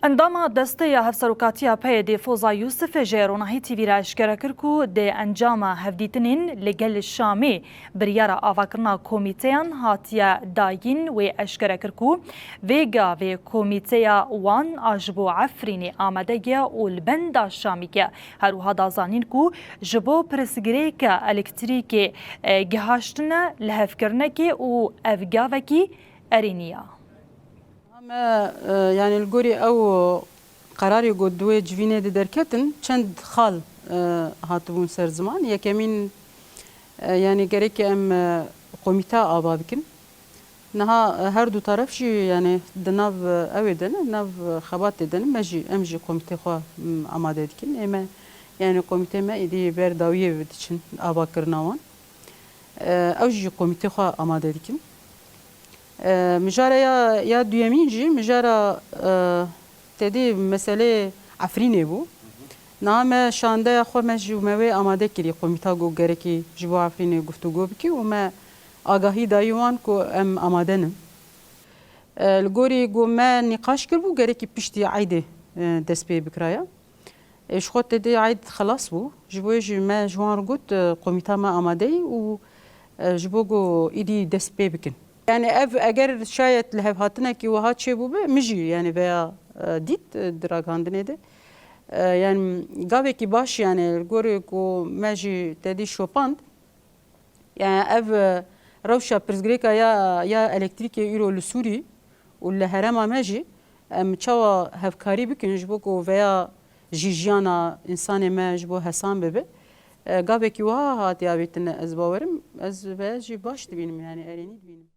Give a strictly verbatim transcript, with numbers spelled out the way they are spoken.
Endama Desteya Hevserokatiya P Y D Foza Yusuf ji Ronahî T V re eşkere kir ku di encama hevdîtinên li gel Şamê biryara avakirina komîteyan hatiye dayîn. Wê eşkere kir ku vê gavê komîteya wan a ji bo Efrînê amade ye û li benda Şamê ye. Her wiha da zanîn ku ji bo pirsgirêka elektrîkê, e, gihaştine lihevkirinekê û ev gavekî erênî ya. Me, e, yani li gorî ew qerarê ku di wê civînê de derketin, çend xal, e, hatibûn ser ziman. Yekemîn, e, yani gerek em, e, komîte ava bikin. Niha, e, her du taraf jî yani di nav, e, ew ê de ne, nav, e, xebatê de ne, me jî, em jî komîtê xwe, m, amade dikin. Ê me, yani komîtê me êdî ber dawiyê diçin avakirina wan. E, ew jî komîtê xwe amade dikin. E, mijara ya, ya duyemîn jî, mijara, e, tedî meselê Efrînê bû. Niha me şandeya xwe me jî me wê amade kirî komîta ku gerekî ji bo Efrînê guftûgo bikî û me agahî dayî wan ku em amade nin. E, li gorî ku me nîqaş kiribû, gerekî piştî eydê, e, dest pê bikiraya. E, ji xwe tedê eyd xelas bû. Ji bo yê jî me ji wan re got, e, komîta me amade ye û, e, ji bo ku êdî dest pê bikin. Yani ev eger şayet lihevhatinekî wiha çêbûbe, min jî yani veya, e, dît, e, di ragihandinê de. E, yani gavekî baş yani li gorî ku me jî tedî şopand. Yani ev, e, rewşa pirsgirêka ya, ya elektrîkê îro li Sûrî û li herêma me jî em çawa hevkarî bikin ji bo ku veya jî jiyana însanê me ji bo hesan bibe. E, gavekî wiha hatiye avêtin, ez bawerim, ez veya jî baş dibînim, yani erênî dibînim.